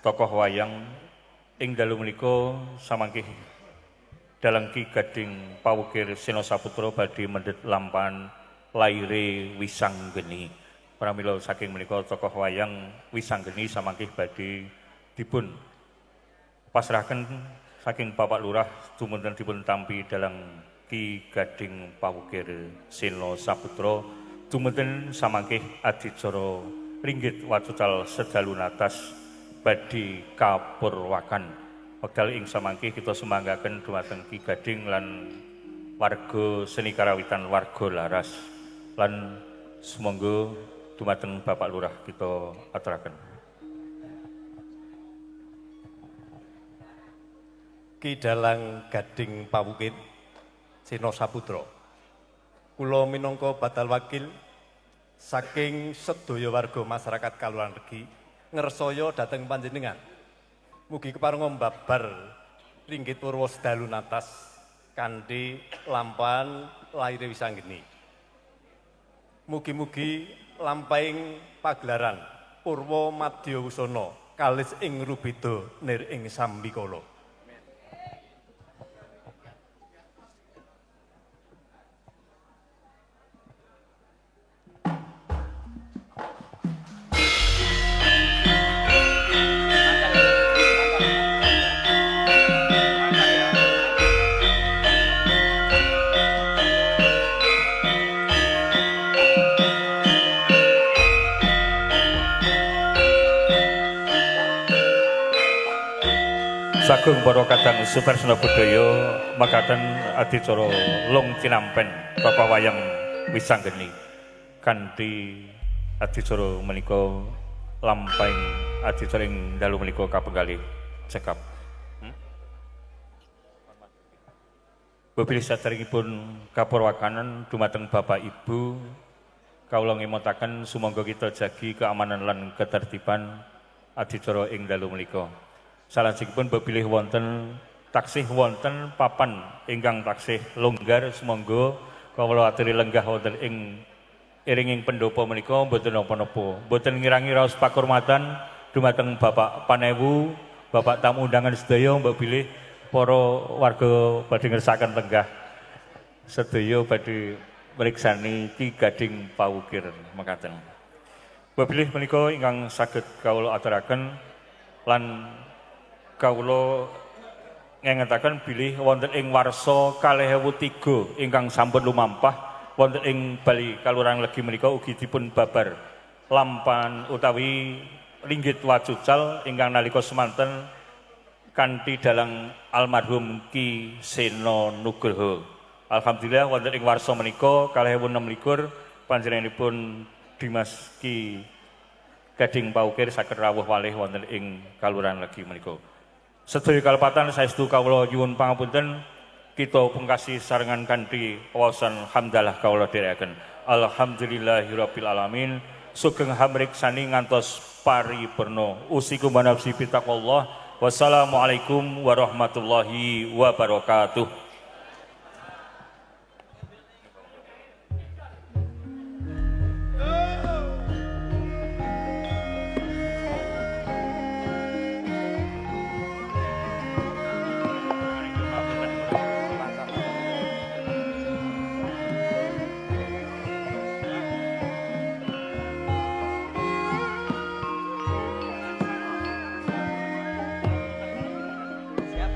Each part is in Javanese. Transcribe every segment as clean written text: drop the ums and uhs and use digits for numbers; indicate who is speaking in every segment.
Speaker 1: tokoh wayang ing dalu menika samangke dalang Ki Gading Pawukir Seno Saputra badhe mendhet lampahan laire Wisanggeni. Pramila saking menika tokoh wayang Wisanggeni samangke badhe dipun pasrahaken saking Bapak Lurah dumunten dipun tampi dalang Ki Gading Pawukir Seno Saputra dumunten samangke adicara ringgit wacucal sedalu natas badhe kapurwakan. Wekdal ing samangke kita sumanggaken dumateng Ki Gading lan warga seni karawitan warga laras lan sumangga dumateng Bapak Lurah kita aturaken.
Speaker 2: Ki Dalang Gading Pawukir Seno Saputra, kula minangka badal wakil saking sedaya warga masyarakat Kalurahan Legi ngersaya dhateng panjenengan. Mugi keparenga babar ringgit purwa sedalu natas kanthi lampahan laire Wisanggeni. Mugi-mugi lampahing pagelaran purwa madya wusana kalis ing rubeda nir ing sambikala.
Speaker 1: Sagung para kadang Sudarsana Budaya makaten adicara long cinampen tokoh wayang Wisanggeni kanthi adicara menika lampahing adicara ing dalu menika kapenggalih cekap. Bilih saderengipun kapurwakanen dumateng Bapak Ibu kawula ngemotaken sumangga kita jagi keamanan lan ketertiban adicara ing dalu menika. Salajengipun bilih wonten taksih wonten papan ingkang taksih longgar sumangga kawula aturi lenggah wonten ing iringing pendopo menika mboten napa-napa. Mboten ngirangi raos pakurmatan dumateng Bapak Panewu, Bapak tamu undangan sedaya mbok bilih para warga badhe ngersakaken lenggah sedaya badhe mriksani Ki Gading Pawukir mekaten. Mbok bilih menika ingkang saged kawula aturaken lan kawula ngengetaken bilih wonten ing warsa 2003 ingkang sampun lumampah wonten ing Bali Kalurahan Legi menika ugi dipun babar lampahan utawi ringgit wacucal ingkang nalika semanten kanthi dalang almarhum Ki Seno Nugroho. Alhamdulillah wonten ing warsa menika 2026 panjenenganipun Dimas Ki Gading Pawukir saged rawuh walih wonten ing Kalurahan Legi menika. Sedaya kalepatan saestu kawula nyuwun pangapunten kita pungkasi sarengan kanthi waosan hamdalah kawula dherekaken. Alhamdulillahirabbil alamin. Sugeng hamriksani ngantos paripurna. Usikum wa nafsi bitaqwallah. Wassalamualaikum warahmatullahi wabarakatuh.
Speaker 3: Siap.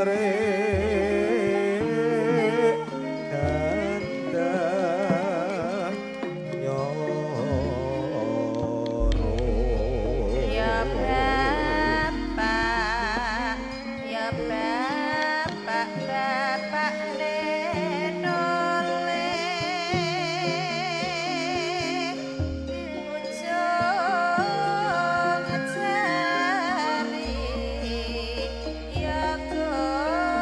Speaker 3: Tumrek ganda nyoro.
Speaker 4: Ya bapak, ya bapak, bapak nenole ujung jari ya golek.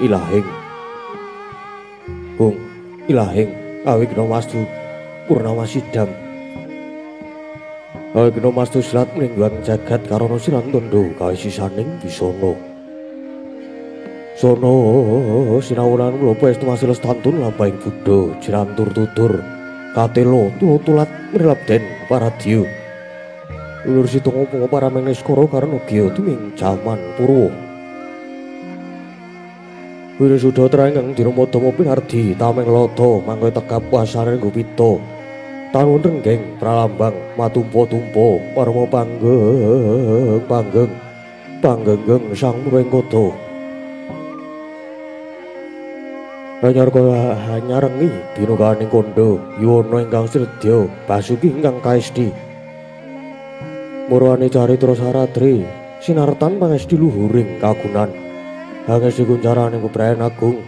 Speaker 3: ilahing hung ilahing awigna mastu purnama sidam awigna mastu silat mlingguang jagat karana siran tondo gawe sisaning wisana sono sinawunan mlopo estu masiles tantun lampahing buddha jirantur tutur katelo tulat mrilabden paradya ulur situng umpama parameng niskara karena gya tuming jaman purwa. Wirasuda terang ingkang dirumadama pinardi tameng lata mangke tegap wasane gupita tanun renggeng pralambang matumpa-tumpa parma panggeng panggeng panggenggeng sang murengkada. Hanyar hanyarengi binukaning kandha yuwana ingkang sredya basuki ingkang kaesti. Murwane caritra saratri sinartan pangesti luhuring kagunan. Hangesti kuncaraning keprayan agung.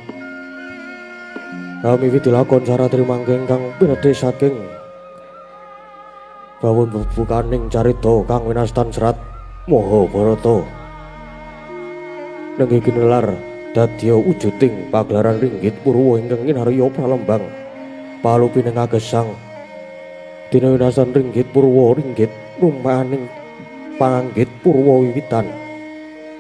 Speaker 3: Kami dilakon saratri mangke ingkang pinedhe saking bawon bebukaning carita kang winastan serat Mahabharata. Nengge ginelar dadya wujuding pagelaran ringgit purwa ingkang kinarya pralembang palupining agesang. Dina winasan ringgit purwa ringgit rumaning panganggit purwa wiwitan.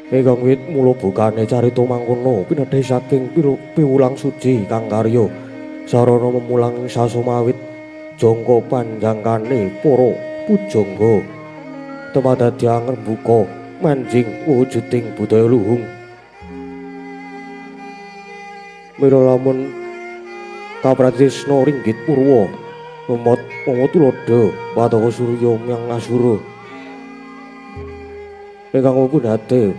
Speaker 3: Ingkang wit mula bukane carita mangkono pinedhe saking piwulang suci kang karya sarana memulang sasomawit jangka panjangkane para pujangga temah dadi angrembuka manjing wujuding budaya luhung. Mila lamun kapratrisna ringgit purwa memot momo tuladha wataka surya myang asura ingkang pundhate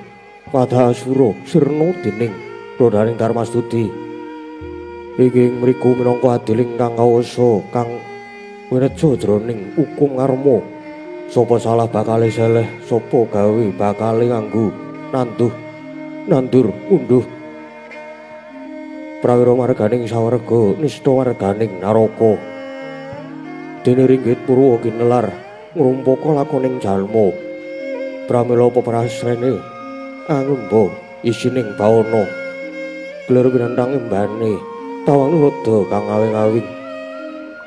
Speaker 3: padha asura sirna dening prodhaning Darmastuti. Iki ing mriku minangka adiling kang kawasa kang wineja jroning hukum karma. Sapa salah bakale seleh, sapa gawe bakale nganggo nanduh nandur unduh. Prawira marganing sawarga nista marganing naraka. Dene ringgit purwa ginelar ngrumpaka lakoning jalma. Pramila peprasrene anglemba isining bawana. Gler pinantang embane tawang nuroda kang awing-awing.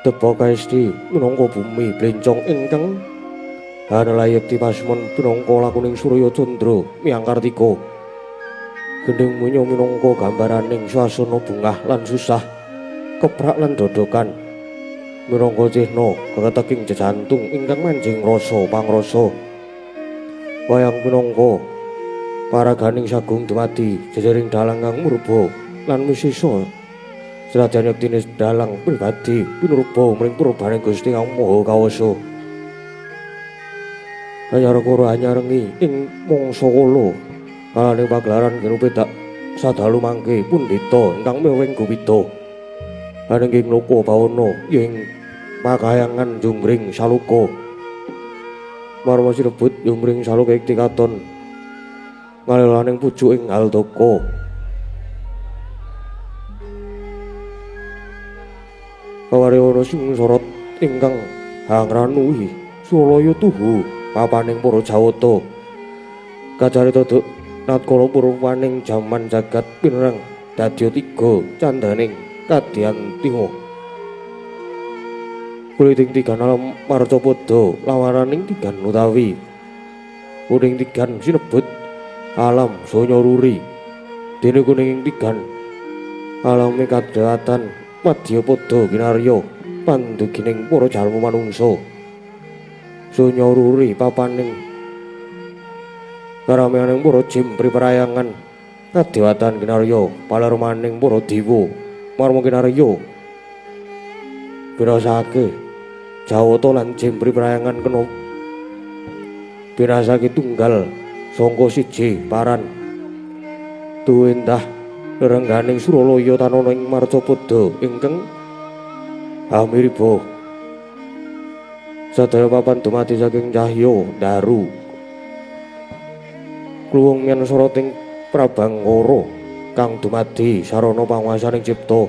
Speaker 3: Tepa kaesti minangka bumi blencong ingkang hanalayekti pasmon pinangka lakuning surya candra miyang kartika. Gendhing munya minangka gambaraning swasana bungah lan susah, keprak lan dodokan. Minangka cihna keketeking jejantung ingkang manjing rasa pangrasa. Wayang minangka paraganing sagung dumadi jejering dalang kang murba lan misisa. Senajan yektine dalang pribadi pinurba mring purbaning Gusti Kang Maha Kawasa. Hanyar hanyarengi ing mangsa kala kalaning pagelaran ginupedak sadalu mangke pundhita ingkang meweng gupita. Anenging loka bawana ing pakayangan jungring saluka. Marma sirebut jungring saluka ikti katon ngalelaning pucuk ing aldaka. Kawarya ana sing sorot ingkang hangranuhi sulaya tuhu papaning para Jawata. Kacarita duk natkala purwaning jaman jagat pinerang dadya tiga candhaning kadyan tinga. Kuliting tigan alam marcapada lawaraning tigan utawi kuning tigan sinebut alam sonya ruri. Dene kuning tigan alame kadewatan madyapada kinarya pandugining para jalma manungsa. Sonya ruri papaning karameaning para jim priperayangan kadewatan kinarya palermaning para dewa marma kinarya binasake Jawata lan jim priperayangan kena binasake tunggal sangka siji paran tuwindah rerengganing Suralaya tanana ing marcapada ingkang hamiriba. Sadaya papan dumadi saking cahya daru kluwung yen soroting prabangkara kang dumadi sarana panguwasaning cipta.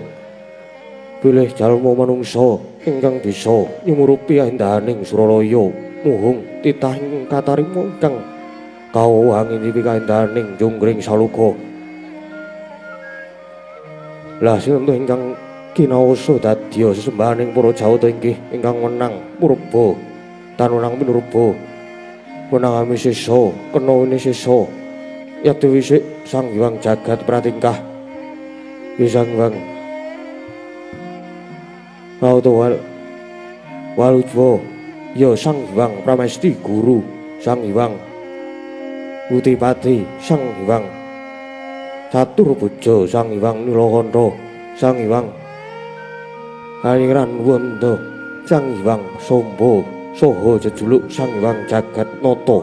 Speaker 3: Bilih jalma manungsa ingkang bisa nyumurupi aendahaning Suralaya muhung titah ing katarima ingkang kawuhang ngincipi kaendahaning jungkring saluka. Lah sinten ingkang kinaosa dadya sesembahaning para Jawata inggih ingkang wenang murba tanunang minurba wenang amisesa kena winisesa yati wisik Sang Hyang Jagat Pratingkah ya Sang Hyang Rauta Walujwa ya Sang Hyang Pramesti Guru Sang Hyang Utipati Sang Hyang Catur Puja Sang Hyang Nilakanta Sang Hyang Hariran Wanda Sang Hyang Samba saha jejuluk Sang Hyang Jagat Nata.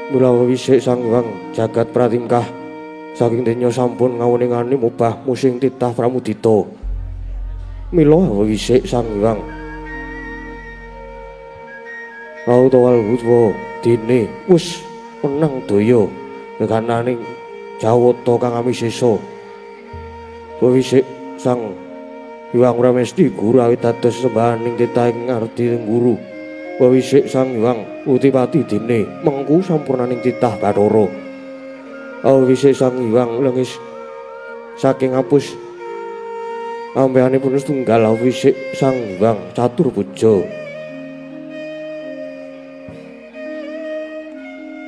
Speaker 3: Mula wisik Sang Hyang Jagat Pratingkah saking donya sampun ngawonengani mubah musing titah pramudita. Mila wisik Sang Hyang Rauta Walujwa dene wis menang daya gegananing Jawata kang amisesa. Wisik Sang Hyang Pramesti Guru awit dados sembahaning titahing ngardi guru. Wisik Sang Hyang Utipati dene mengku sampurnaning titah Bathara. Wisik Sang Hyang lengis saking apus ambehanipun setunggal wisik Sang Hyang Catur Puja.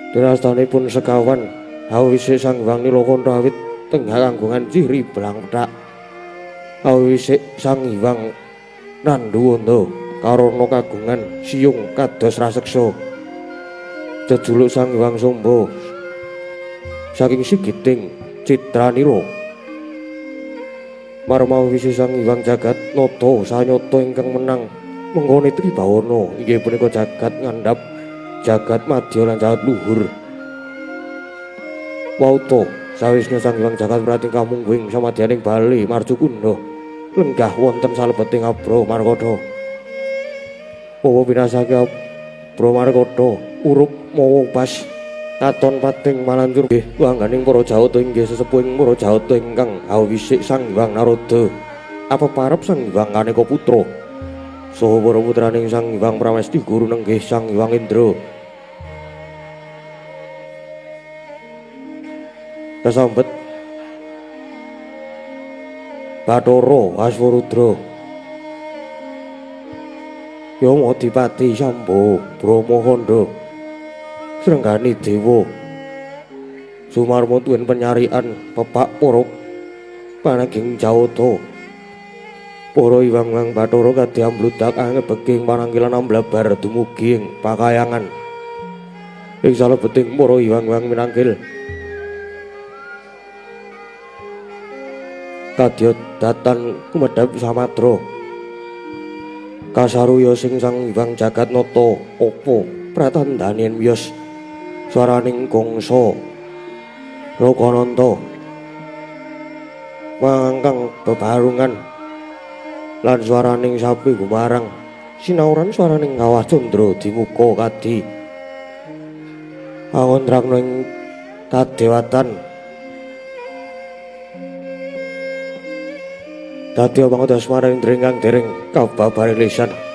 Speaker 3: Dinastanipun sekawan awisik Sang Hyang Nilakanta awit tenggak kagungan ciri belang pethak. Awisik Sang Hyang Nanduwanda karana kagungan siyung kados raseksa. Jejuluk Sang Hyang Samba saking sigiting Citranira. Marma wisik Sang Hyang Jagat Nata sanyata ingkang menang menggone Tribawana inggih punika jagat ngandhap, jagat madya lan jagat luhur. Wauta sawisnya Sang Hyang Jagat Pratingkah mungguing samadyaning bali Marcukunda lenggah wonten salebeting Abra Markada. Mawa binasake Abra Markada urup mawa pas katon pating malancur nggih wangganing para Jawata inggih sesepuhing para Jawata ingkang awisik Sang Hyang Narada apeparep Sang Hyang Kaneka Putra saha para putraning Sang Hyang Pramesti Guru nenggih Sang Hyang Indra. Kasambet Bathara Aswarudra Yama Dipati Samba Brahmakanda Srenggani Dewa Sumarma tuwin penyarian pepak para panaging Jawata. Para iwang-wang Bathara kadhi ambludak angebeking panangkilan amblabar dumugi ing pakayangan. Ing salebeting para iwang-wang minangkil kadya datan kumedhap samadra. Kasaruya sing Sang Hyang Jagat Nata apa pratandhane wiyos swaraning gongsa Lokananta mangkang bebarungan lan swaraning sapi gumarang sinauran swaraning kawah candra dimuka kadi angontrakna ing kadewatan. Dadi pangodas marang ingkang dereng kababare lisan.
Speaker 4: Ah.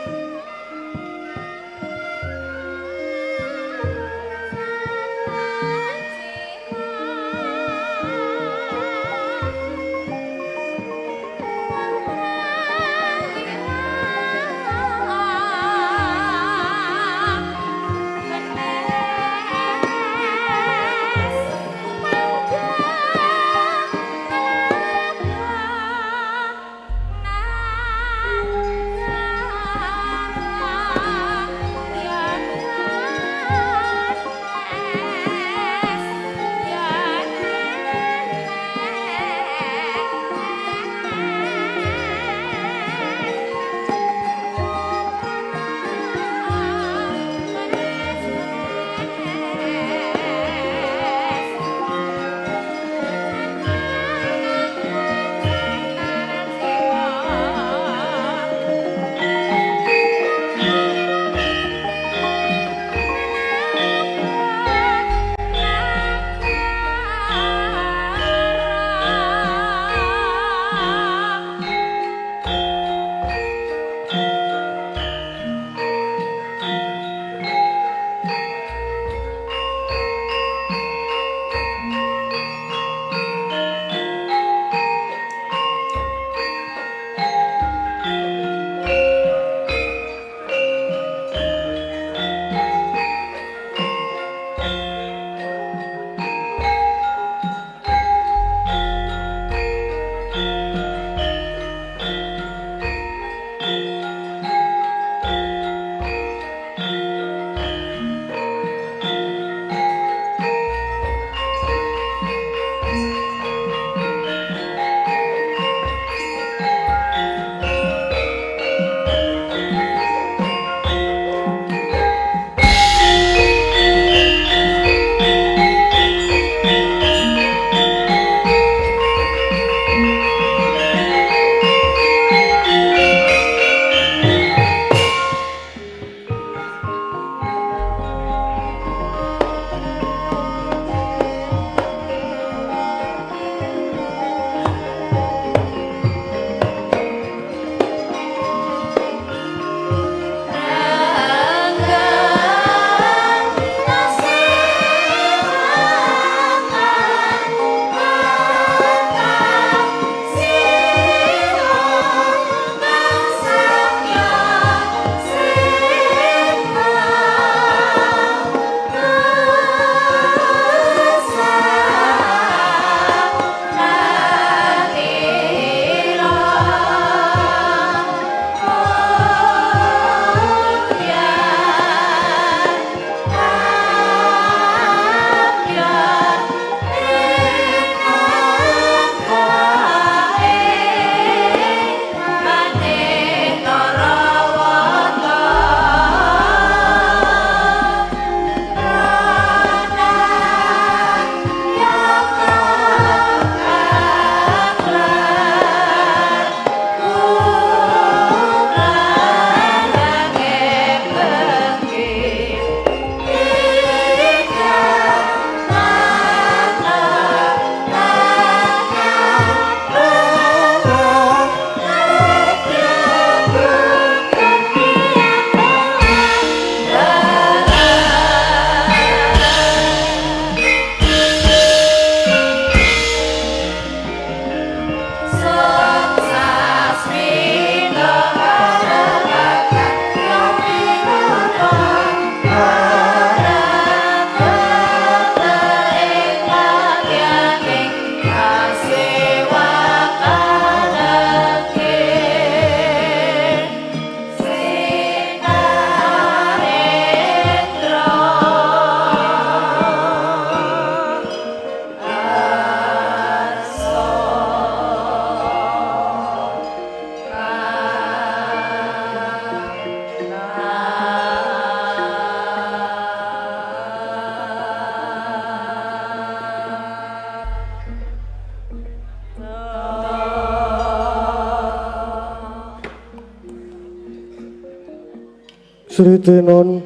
Speaker 3: Sritenon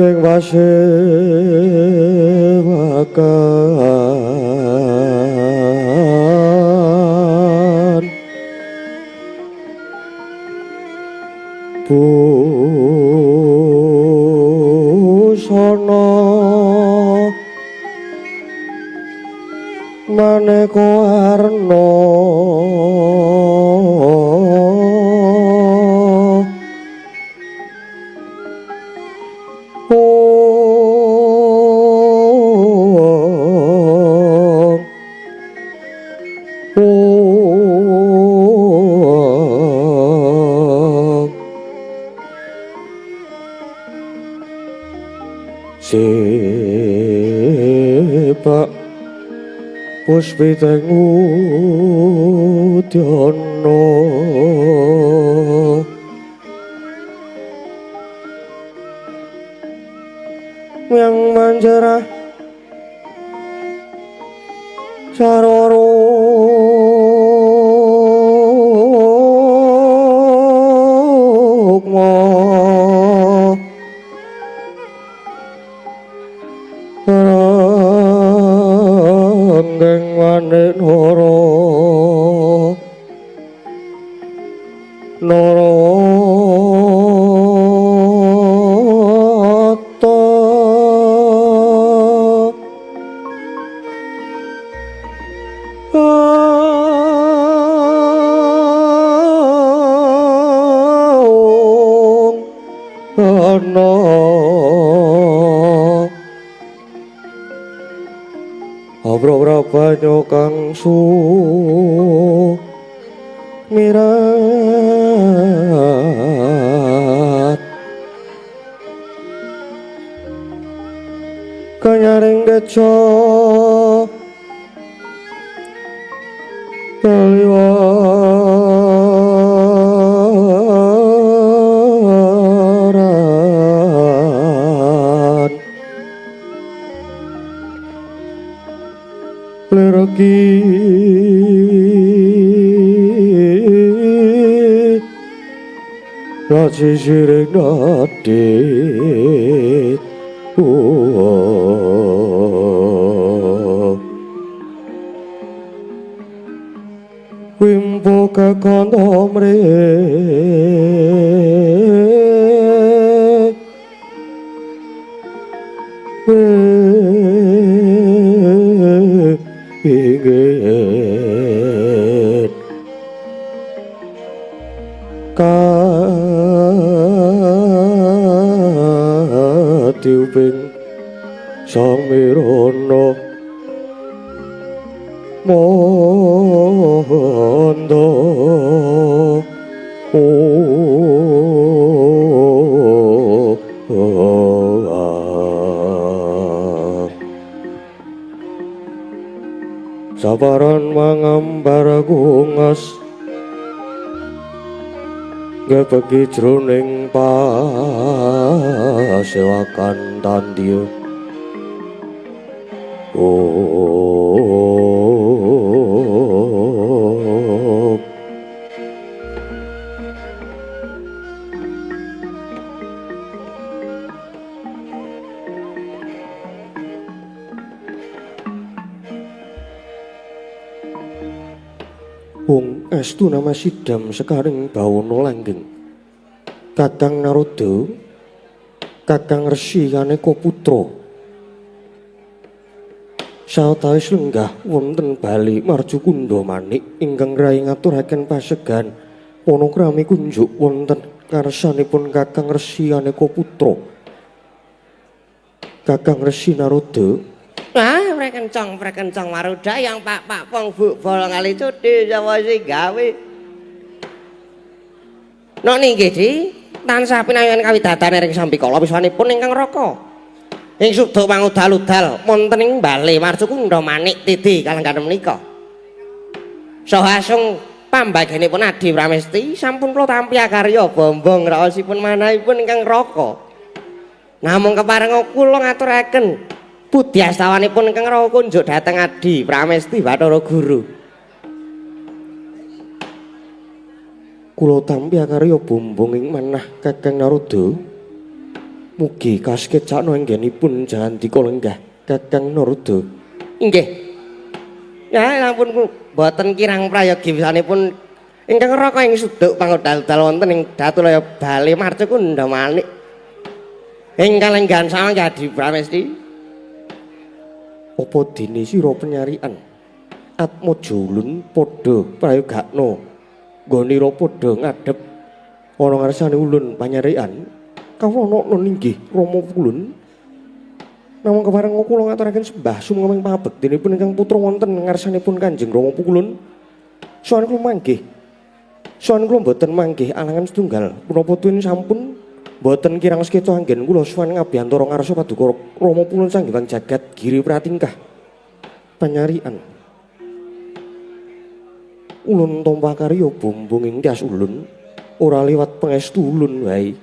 Speaker 3: ing wasewakan busana maneka warna Sepak puspiteng udyana yang manjarah saroro rukma ranggeng manik nara nara Abra-abra kang su mirat kanyaring deca kaliwaran lereki raji siring nadit wimbo kekana mrih pinggit katiuping samirana mandha sabaran mangambar gungas gepeki jroning pasewakan tandya. Wong estu nama sidam sekaring bawana langgeng Kakang Narada, Kakang Resi Kaneka Putra sawetawis lenggah wonten bali Marjukunda Manik ingkang rai ngaturaken pasegan panakrami kunjuk wonten karsanipun Kakang Resi Kaneka Putra. Kakang Resi Narada,
Speaker 5: ah prekencong prekencong maruda yang pak pak pong bu bolong kali cudi sapa sing gawe. Nok nggih Di, tansah pinayon kawidatan ring sambikala wiswanipun ingkang raka. Ing suda pangudal-udal wonten ing bale Marjukunda Manik titi kalenggan menika. Saha asung pambagenipun Adi Pramesti sampun kula tampi akarya bombong raosipun manahipun ingkang raka. Namung keparenga kula ngaturaken budyastawanipun ingkang raka kunjuk dhateng Adi Pramesti Bathara Guru.
Speaker 3: Kula tampi akarya bumbung ing manah Kakang Narada. Mugi kasekecakna anggenipun jandika lenggah Kakang Narada.
Speaker 5: Inggih. Ya sampun boten kirang prayogi wisanipun ingkang Raka ing suduk pangudal-udal wonten ing Datulaya Bale Marcukundha Manik. Ing kalenggahan samangke Adi Pramesti.
Speaker 3: Apa dene sira penyarian Atmaja ulun padha prayogakna nggonira padha ngadhep ana ngarsane ulun panyarian kawula ana inggih Rama ulun. Namung kepareng kula ngaturaken sembah sumangga ing pangabektinipun ingkang putra wonten ngarsanipun Kanjeng Rama Pukulun. Sowan kula manggih. Sowan kula mboten manggih alangan setunggal. Punapa tuwin sampun mboten kirang sekeca anggen kula sowan ngabiyantara ngarsa paduka Rama Pukulun Sang Hyang Jagat Giri Pratingkah panyarian. Ulun tampa karya bumbung ing tias ulun ora liwat pangestu ulun wae.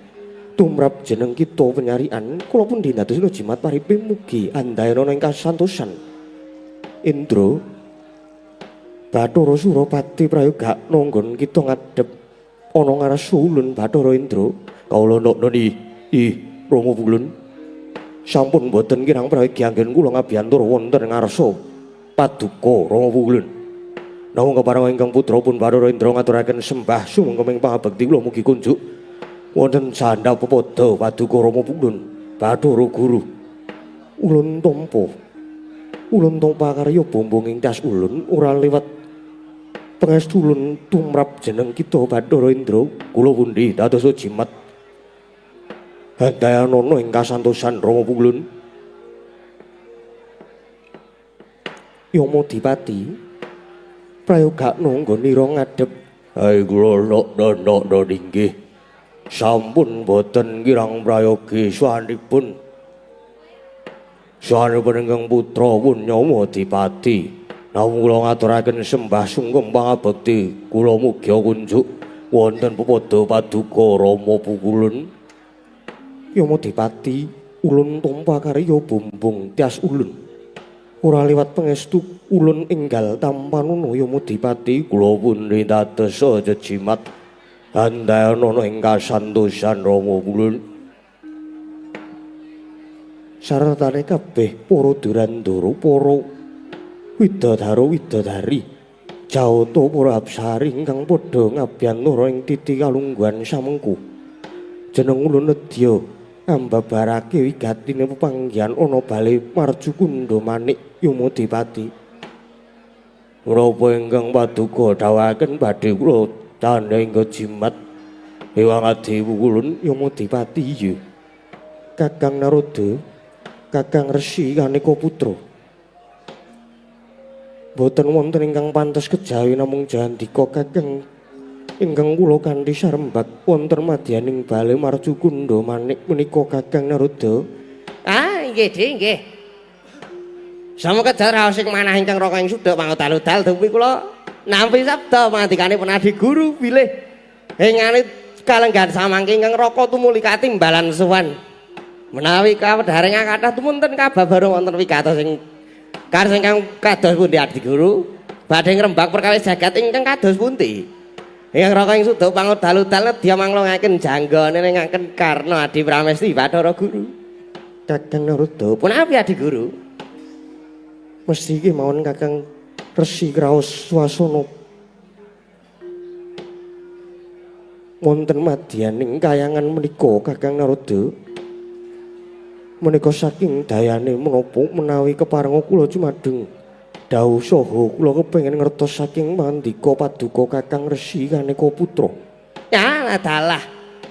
Speaker 3: Tumrap jeneng kita penyarian kula pun dindadosna jimat paripe mugi andayana ing kasantosan. Indra Bathara Surapati prayogakna nggon kita ngadhep ana ngarsa ulun Bathara Indra. Kawula noknoni ih Rama Pulun sampun boten kirang prayogi anggen kula ngabiyantara wonten ngarsa paduka Rama Pulun. Namung kepareng ingkang putra pun Bathara Indra ngaturaken sembah sumangga ing pangabekti kula mugi kunjuk wonten sandhap pepadha paduka Rama Pulun Bathara Guru. Ulun tampa karya bumbung ing tas ulun ora liwat pangestu ulun tumrap jeneng kita Bathara Indra. Kula pundi dados jimat handayanana ing kasantosan Rama Pulun. Yamadipati prayogakna nggonira ngadhep. Hai kula nok inggih sampun boten kirang prayogi swanipun. Swanipun ingkang putra pun Yamadipati. Namung kula ngaturaken sembah sungkem pangabekti kula mugi kunjuk wonten pepadha paduka Rama Pukulun. Yamadipati ulun tampa karya bumbung tias ulun ora liwat pangestu ulun enggal tampanuna Yamadipati. Kula pun dados jejimat andayana ing kasantosan Rama Pulun. Sartane kabeh para durandara, para widodara widodari, jawata para apsari ingkang padha ngabiyantara ing titi kalungguhan samengku. Jeneng ulun nedya ambabarake wigatine pepanggihan ana bale Marcukundha Manik Yamadipati. Menapa ingkang paduka dhawuhaken badhe kula tandha ingga jimat Ewang Adi Pukulun Yamadipati. Iya Kakang Narada, Kakang Resi Kaneka Putra, boten wonten ingkang pantes kejawi namung jandika kakang ingkang kula kanthi sarembak wonten madyaning bale Marcukundha Manik menika Kakang Narada.
Speaker 5: Ah inggih Dik inggih. Samuka raos ing manah ingkang Raka ing suduk pangudal-udal dupi kula nampi sabda pangandikanipun Adi Guru bilih ing anit kalenggahan samangke ingkang Raka tumuli katimbalan sowan. Menawi kawedharing kathah tumunten kababara wonten wigatos ing karsa ingkang kados pundi Adi Guru badhe ngrembak perkawis jagat ingkang kados pundi. Ingkang Raka ing suduk pangudal-udal nedya manglongaken janggane nengaken karna Adi Pramesti Bathara Guru.
Speaker 3: Kakang Narada
Speaker 5: punapi Adi Guru?
Speaker 3: Mesti iki mawon Kakang Resi kraos swasana wonten madyaning kayangan menika Kakang Narada. Menika saking dayane menapa menawi keparenga kula jumadeng dawuh saha kula kepengin ngertos saking mandika paduka Kakang Resi Kaneka Putra.
Speaker 5: Ya dalah.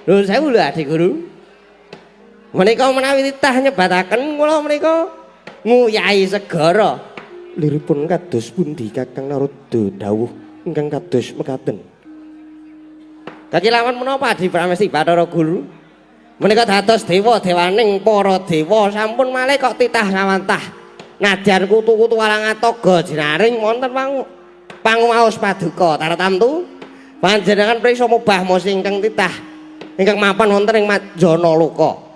Speaker 5: Nuwun sewu lho Adi Guru. Menika menawi titah nyebataken kula menika nguyahi segara.
Speaker 3: Liripun kados pundi Kakang Narada dawuh ingkang kados mekaten?
Speaker 5: Kakilawan menapa Adi Pramesti Bathara Guru? Menika dados dewa dewaning para dewa sampun malih kok titah sawantah. Nadyan kutu-kutu walangatoga jinaring wonten panguwaos paduka tartamtu panjenengan priksa mubah mosi ingkang titah ingkang mapan wonten ing Majana Loka.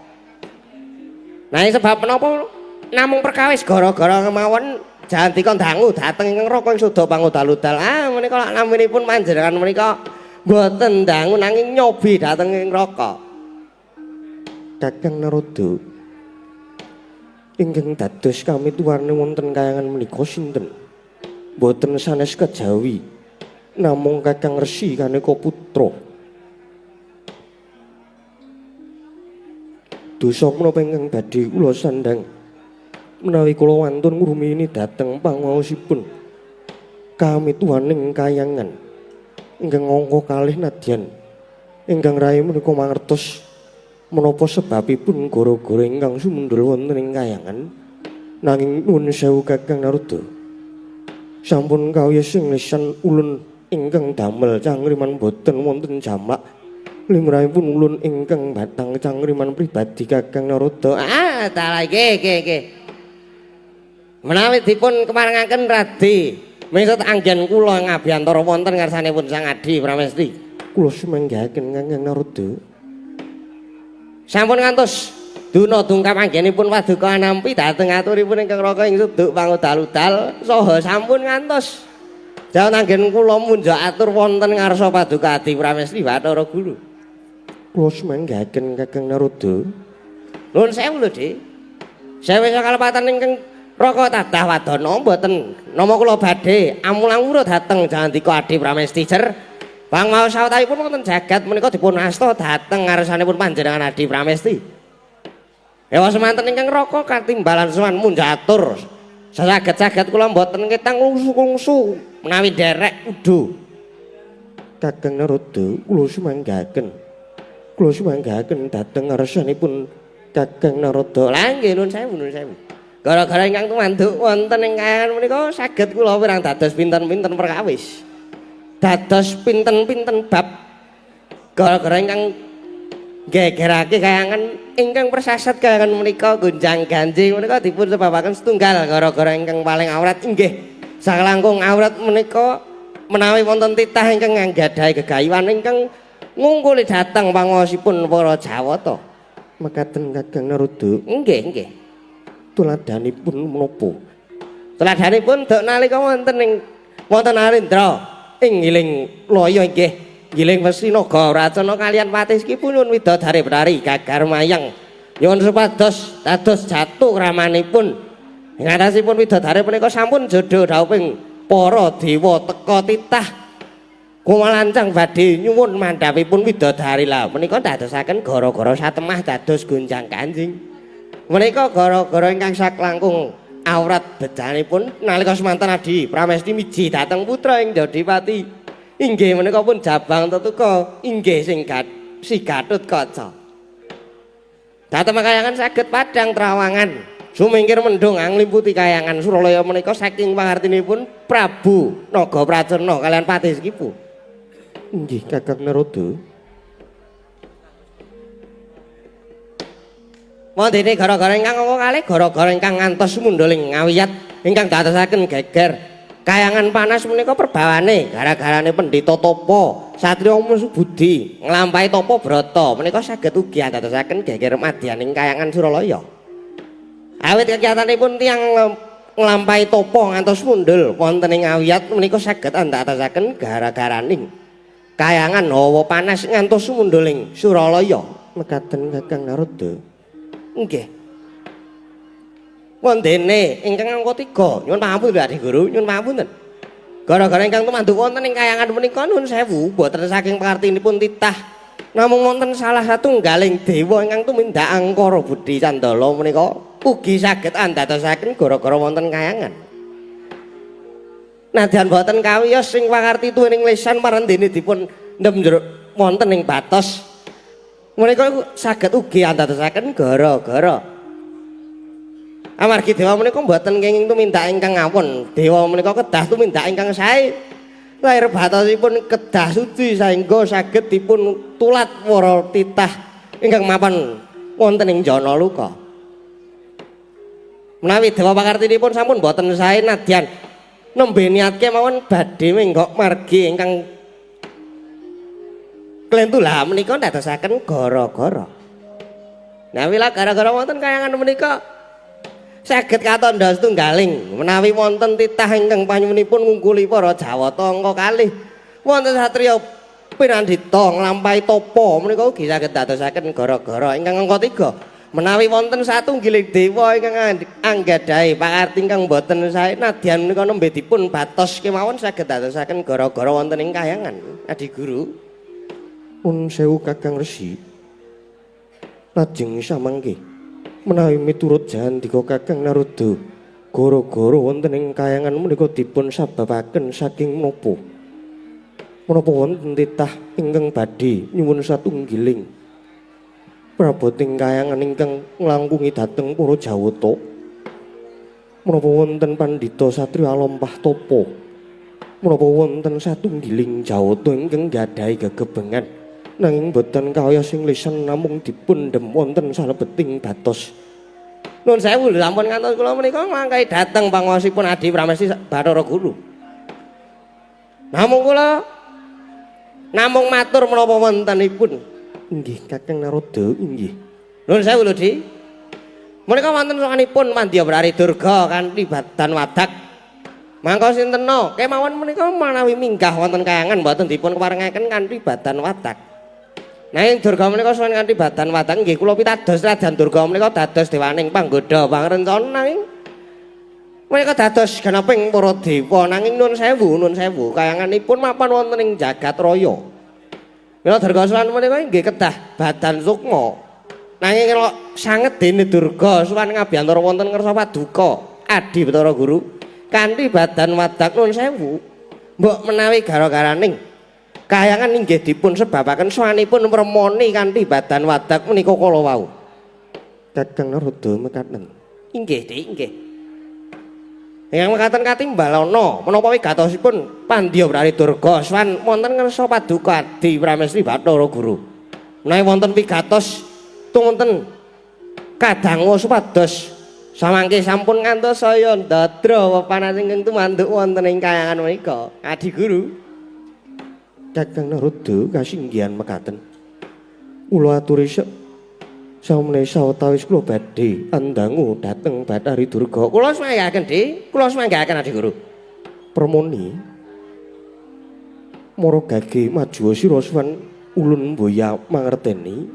Speaker 5: Nah sebab menapa namung perkawis gara-gara kemawon jandika dangu dhateng ingkang Raka ing suda pangudal-udal. Ah menika lak naminipun panjenengan menika Mboten dangu nanging nyobi dhateng ing Raka.
Speaker 3: Kakang Narada, ingkang dados kamituwarne wonten kayangan menika sinten? Mboten sanes kejawi namung Kakang Resi Kaneka Putra. Dosa menapa ingkang badhe kula sandhang menawi kula wantun ngrumiyini dhateng pangaosipun kamituwaning kayangan ingkang angka kalih nadyan ingkang rayi menika mangertos menapa sebabipun gara-gara ingkang sumendul wonten ing kayangan. Nanging nuwun sewu Kakang Narada, sampun kawiyos ing lisan ulun ingkang damel cangkriman boten wonten jamak limrahipun ulun ingkang batang cangkriman pribadi Kakang Narada.
Speaker 5: Ah, dalah nggih nggih nggih. Menawi dipun kemarengaken Radi mingsut anggen kula ngabiyantara wonten ngarsanipun Sang Adi Pramesti.
Speaker 3: Kula sumanggaken Kakang Narada.
Speaker 5: Sampun ngantos duna dungkap anggenipun paduka anampi dhateng aturipun ingkang Raka ing suduk pangudal-udal saha sampun ngantos jawon anggen kula munjuk atur wonten ngarsa paduka Adi Pramesti Bathara Guru.
Speaker 3: Kula sumanggaken Kakang Narada.
Speaker 5: Nuwun sewu lho, Dik. Sewu kalepatan ingkang Raka tadah wadana mboten nama kula badhe amulang wura dhateng jandika Adi Pramesti jer. Pangmaos sawetawipun wonten jagat menika dipun asta dhateng ngarsanipun panjenengan Adi Pramesti. Ewa semanten ingkang Raka katimbalan sowan munjatur. Saged-saged kula mboten ketang lungsu-lungsu menawi nderek udu.
Speaker 3: Kakang Narada, kula sumanggaken. Kula sumanggaken dhateng ngarsanipun Kakang Narada.
Speaker 5: Lah nggih nuwun sewu nuwun sewu. Gara-gara ingkang tumanduk wonten ing kayangan menika saged kula wirang dados pinten-pinten perkawis. Dados pinten-pinten bab. Gara-gara ingkang gegerake kayangan ingkang persasat kayangan menika gonjang-ganjing menika dipun sebabaken setunggal gara-gara ingkang paling awrat inggih saklangkung awrat menika menawi wonten titah ingkang anggadhahi gegayuhan ingkang ngungkuli dhateng panguwasipun para Jawata.
Speaker 3: Mekaten Kakang Narada.
Speaker 5: Nggih, nggih.
Speaker 3: Tuladhanipun menapa?
Speaker 5: Tuladhanipun duk nalika wonten ing wonten Arindra ing Giling Laya inggih Giling Wesi Naga Racana kaliyan Patih Skipu nyuwun widodari penari gagar mayang nyuwun supados dados jatuh ramanipun. Ing atasipun widodari punika sampun jodho dhawuhing para dewa teka titah kumalancang badhe nyuwun mandhapipun widodari. Lah menika dadosaken gara-gara satemah dados gonjang kanjing. Menika gara-gara ingkang saklangkung awrat bejanipun nalika semanten Adi Pramesti miji dhateng putra ing Jodipati inggih menika pun jabang tetuka inggih sing si Gatotkaca. Dhateng kayangan saged padhang trawangan sumingkir mendung anglimputi kayangan Suralaya menika saking pangartinipun Prabu Naga Pracona kaliyan Patih Sekipu.
Speaker 3: Inggih Kakang Narada.
Speaker 5: Wondene gara-gara ingkang angka kalih gara-gara ingkang ngantos munduling ngawiyat ingkang dadosaken geger kayangan panas menika perbawane gara-garane pendhita tapa satriya Budi nglampahi tapa brata menika saged ugi andadosaken geger madyaning kayangan Suralaya. Awit kegiatanipun tiyang nglampahi tapa ngantos mundhul wonten ing ngawiyat menika saged andadosaken gara-garaning kayangan hawa panas ngantos munduling Suralaya.
Speaker 3: Mekaten Kakang Narada.
Speaker 5: Nggih. Wondene ingkang angka 3, nyuwun pangapunten Adi Guru, nyuwun pangapunten. Gara-gara ingkang tumanduk wonten ing kayangan menika nuwun sewu boten saking pangartinipun titah. Namung wonten salah satunggaling dewa ingkang tumindak angkara budi candala menika ugi saged andadosaken gara-gara wonten kayangan. Nadyan boten kawiyos sing pangarti tuwining lisan marendene dipun ndem wonten ing batos. Menika saged ugi andadosaken gara-gara. Amargi dewa menika mboten kenging tumindak ingkang awon. Dewa menika kedah tumindak ingkang sae. Lahir batosipun kedah suci saengga saged dipun tulat para titah ingkang mapan wonten ing jana luka. Menawi dewa pakartinipun sampun mboten sae nadyan nembe niatke mawon badhe menggok margi ingkang klentu lah menika ndadosaken gara-gara. Nah wila gara-gara wonten kayangan menika saged katandha setunggaling menawi wonten titah ingkang panyuwunipun ngungkuli para Jawata angka kalih wonten satriya Pinandita nglampahi tapa menika ugi saged dadosaken gara-gara. Ingkang angka 3, menawi wonten satunggiling dewa ingkang anggadhahi pakarti ingkang boten sae nadyan menika nembe dipun batos kemawon saged dadosaken gara-gara wonten ing kahyangan. Adi Guru.
Speaker 3: Nun sewu Kakang Resi. Lajeng samangke menawi miturut jandika Kakang Narada, gara-gara wonten ing kayangan menika dipun sababaken saking menapa? Menapa wonten titah ingkang badhe nyuwun satunggiling praboting kayangan ingkang nglangkungi dhateng para Jawata? Menapa wonten pandhita satriya lampah tapa? Menapa wonten satunggiling Jawata ingkang nggadahi gegebengan nanging boten kaya sing lisan namung dipun dem wonten salebeting batos?
Speaker 5: Nun sewu lho, sampun ngantos kula menika nglangkahi dhateng panguwasipun Adi Pramesti Bathara Guru. Namung kula namung matur menapa wontenipun.
Speaker 3: Inggih Kakang Narada, inggih.
Speaker 5: Nun sewu lho, Di. Menika wonten sowanipun Mandya Brari Durga kanthi badan wadak. Mangka sintena kemawon menika manawi minggah wonten kayangan boten dipun keparengaken kanthi badan wadak. Nanging Durga menika sowan kanthi badan wadak nggih kula pitados Raden Durga menika dados dewaning panggodha pangrencana nanging menika dados geneping para dewa nanging nun sewu kayanganipun mapan wonten ing jagat raya. Mila Durga sowan menika nggih kedah badan sukma. Nanging sanget dene Durga sowan ngabiyantara wonten ngersa paduka Adi Bathara Guru kanthi badan wadak nun sewu. Mbok menawi gara-garaning kayangan inggih dipun sebabaken sowanipun permoni kanthi badan wadak menika kala wau.
Speaker 3: Kakang Narada mekaten.
Speaker 5: Inggih, Dik, inggih. Ingkang mekaten katimbalana menapa wigatosipun Pandya Brari Durga sowan wonten ngersa paduka Adi Pramesti Bathara Guru. Menawi wonten wigatos tumunten kadangu supados samangke sampun ngantos saya ndadra wepanas ingkang tumanduk wonten ing kayangan menika. Adi Guru.
Speaker 3: Kakang Narada kasinggihan mekaten. Kula aturi samene sawetawis kula badhe andangu dhateng Bathari Durga.
Speaker 5: Kula sumanggaaken, Dik. Kula sumanggaaken Adi Guru.
Speaker 3: Permoni mara gage majuwa sira suwan ulun mboya mangerteni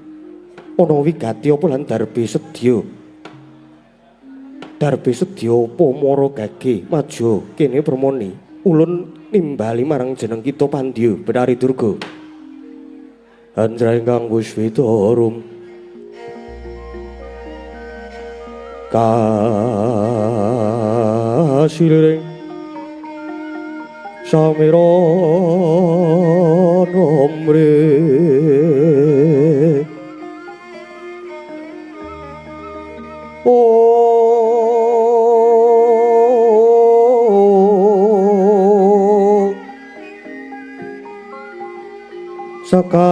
Speaker 3: ana wigati apa lan darbe sedya. Darbe sedya apa mara gage majuwa kene Permoni ulun nimbali marang jeneng kita Pandya Bathari Durga. Anjra ingkang kuswita rum kasiliring samiran omre sekar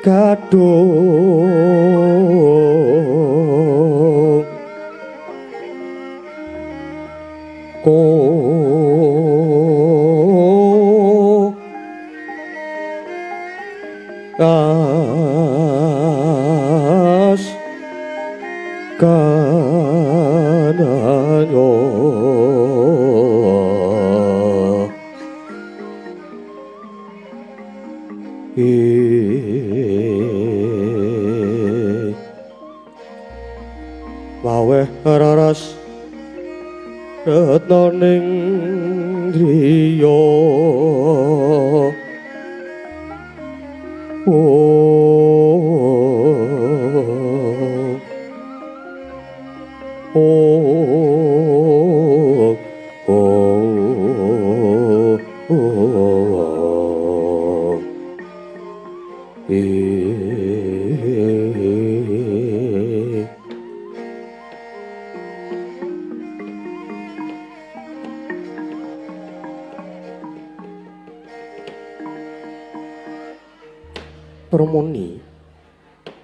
Speaker 3: gadung ko as kananyo maweh raras retnaning driya Permoni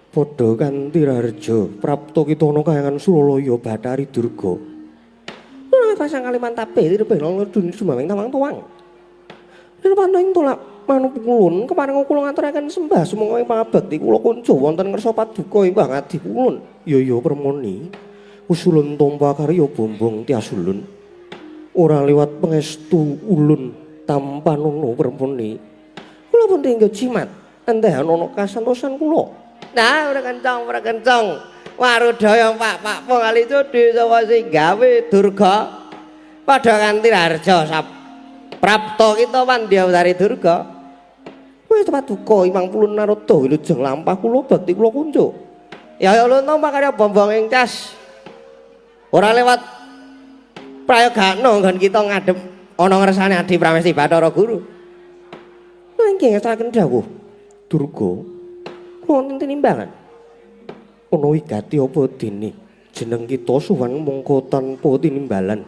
Speaker 3: padha kanthi raharja prapta kita ana kayangan Suralaya Bathari Durga.
Speaker 5: Ora pasang Kalimantabe tirepih lodun sumawing tawang tuwang. Nirwana ing tolak manuk kulun keparenga kula ngaturaken sembah sumangga ing pangabekti kula kunjo wonten ngersa paduka ing Adi kulun.
Speaker 3: Ya ya Permoni, usulun tompa karya bombong tiasulun. Ora liwat pangestu ulun tanpa nono permoni. Kula pun tinggal jimat entehan ana kasantosan kula. Nah, ora kencang, ora kencang. Warudaya Pak Kali Cudi sapa sing gawe Durga padha kanthi harja prapta kita Pandyawari Durga. Wis paduka Imang Pulun Narada wilujeng lampah kula bekti kula kunjuk. Ya ya ulun tampa karya bombong ing cas. Ora lewat prayogana nggon kita ngadhep ana ngersane Adi Pramesti Bathara Guru. Nanging ngestakaken dawuh
Speaker 5: Durga,
Speaker 3: kula wonten tinimbangan.
Speaker 5: Ana wigati apa dene jeneng kita suwan mongko tanpa tinimbalan.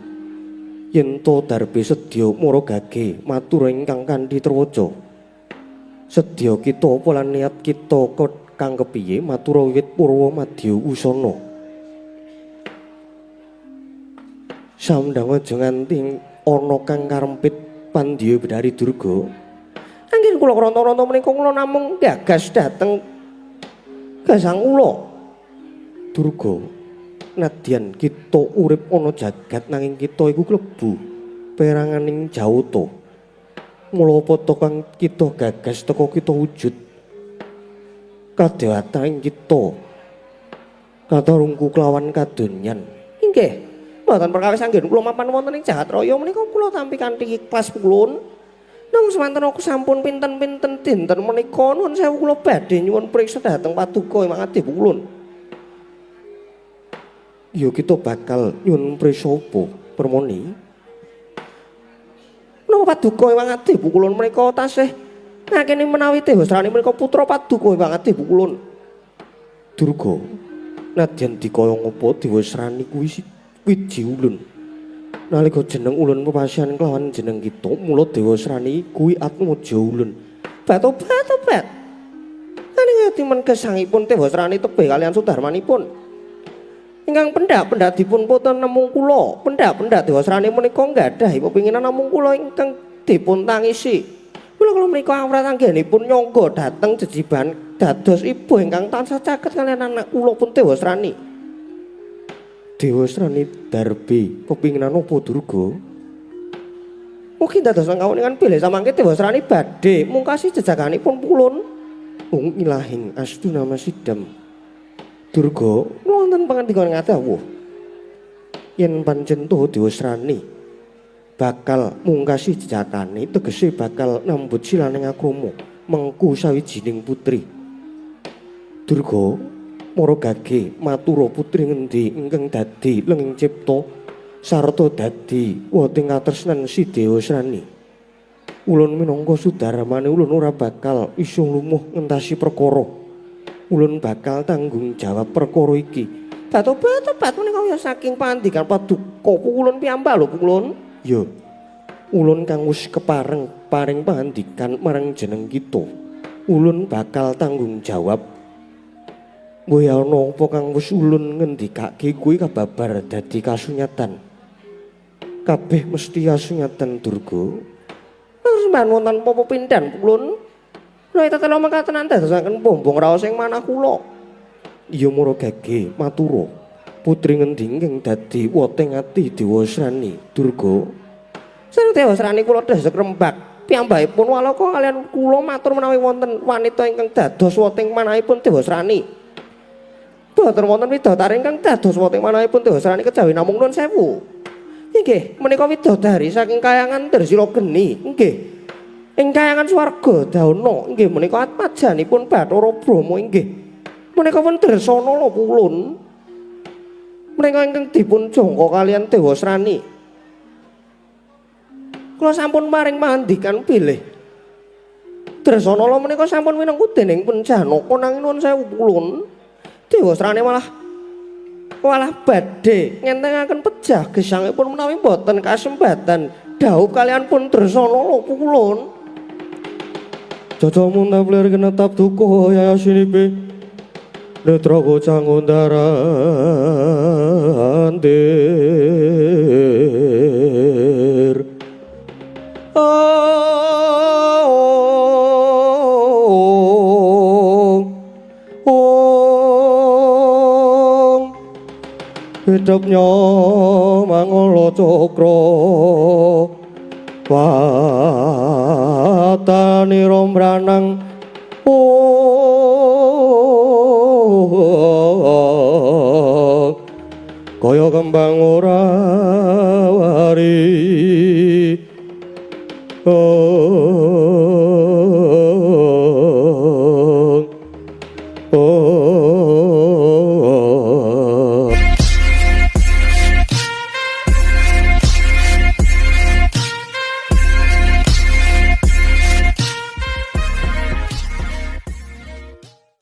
Speaker 5: Yen to darbe sedya mara gage matur ingkang kanthi trewaja. Sedya kita apa lan niat kita kang kepiye matur wiwit purwa madya usana. Samdang aja nganti ana kang karempit Pandya Bedari Durga.
Speaker 3: Anggen kula kronto-kronto menika kula namung gagas dhateng gasang kula.
Speaker 5: Durga, nadyan kita urip ana jagat nanging kita iku klebu peranganing jawata. Mula apa to kang kita gagas teka kita wujud kadewatan kita katarungku kelawan kadonyan.
Speaker 3: Inggih, mboten perkawis anggen kula mapan wonten ing jagat raya menika kula tampi kanthi ikhlas pulun. Namung semanten aku sampun pinten-pinten dinten menika nuwun sewu kula badhe nyuwun priksa dhateng paduka Imang Adi pulun.
Speaker 5: Ya kita bakal nyuwun priksa apa Permoni?
Speaker 3: Menapa paduka Imang Adi pulun menika tasih ngakeni menawi dewasrani menika putra paduka Imang Adi pulun.
Speaker 5: Durga, nadyan dikaya ngapa dewasrani kuwi wiji ulun. Nalika jeneng ulun pepasihan kelawan jeneng kita, mula dewasrani kuwi atmaja ulun.
Speaker 3: Batobat-tobat. Aning ati men gesangipun dewasrani tebih kalian sudarmanipun. Ingkang pendak-pendak dipun boten namung kula, pendak-pendak dewasrani menika nggadahi pepinginan namung kula ingkang dipun tangisi. Kula kula menika awrat anggenipun nyangga dhateng jejiban dados ibu ingkang tansah caket kalian anak kula pun dewasrani.
Speaker 5: Dewasrani darbe pepinginan apa Durga?
Speaker 3: Mugi dados kawuningan bilih samangke dewasrani badhe mungkasi jejaganipun pulun.
Speaker 5: Ung ilahing astu nama sidam. Durga,
Speaker 3: wonten pangandikan ngadhawuh
Speaker 5: yen pancen tuh dewasrani bakal mungkasi jejakane tegese bakal nambut silaning akrama mengku sawijining putri. Durga, mara gage matura putri ngendi ingkang dadi lenging cipta sarta dadi woting katresnan si Dewasrani. Ulun minangka sudarmane ulun ora bakal iso lumuh ngentasi perkara. Ulun bakal tanggung jawab perkara iki.
Speaker 3: Batobat-tobat menika ya saking pangandikan paduka ulun piyambak lho ulun.
Speaker 5: Ya, ulun kang wis kepareng paring pangandikan marang jeneng kita. Ulun bakal tanggung jawab. Mboh ana apa kang wis ulun ngendikake kuwi kababar dadi kasunyatan. Kabeh mesti kasunyatan Durga.
Speaker 3: Terus wonten apa pindhan ulun? Kula tetelo mekaten dadosaken bombong raos ing manah kula.
Speaker 5: Ya mara gage matura putri ngendi ingkang dadi woting ati Dewasrani Durga.
Speaker 3: Sareng Dewasrani kula desek rembak piyambakipun walaka kalian kula matur menawi wonten wanita ingkang dados woting manahipun Dewasrani. Boten wonten widodari ingkang dados woting manahipun Dewasrani kejawi namung nuwun sewu. Inggih, menika widodari saking kayangan Darsila Geni. Inggih. Ing kayangan swarga dauna inggih menika atmajanipun Bathara Brahma inggih. Menika pun Dresana lho pulun. Menika ingkang dipun jangka kalian Dewasrani. Kula sampun paring pangandikan bilih Dresana lho menika sampun winengku dening pun Janaka nanging nuwun sewu pulun. Dewasrani malah badhe ngentengaken pejah gesangipun menawi boten kasempatan dhaup kalian pun Dresana lho pulun.
Speaker 5: Caca muntah kena tap duko ya sini be netra gocang undaran dir. Hidupnya mangolo
Speaker 3: cakra watanira mbranang kaya kembang ora wari.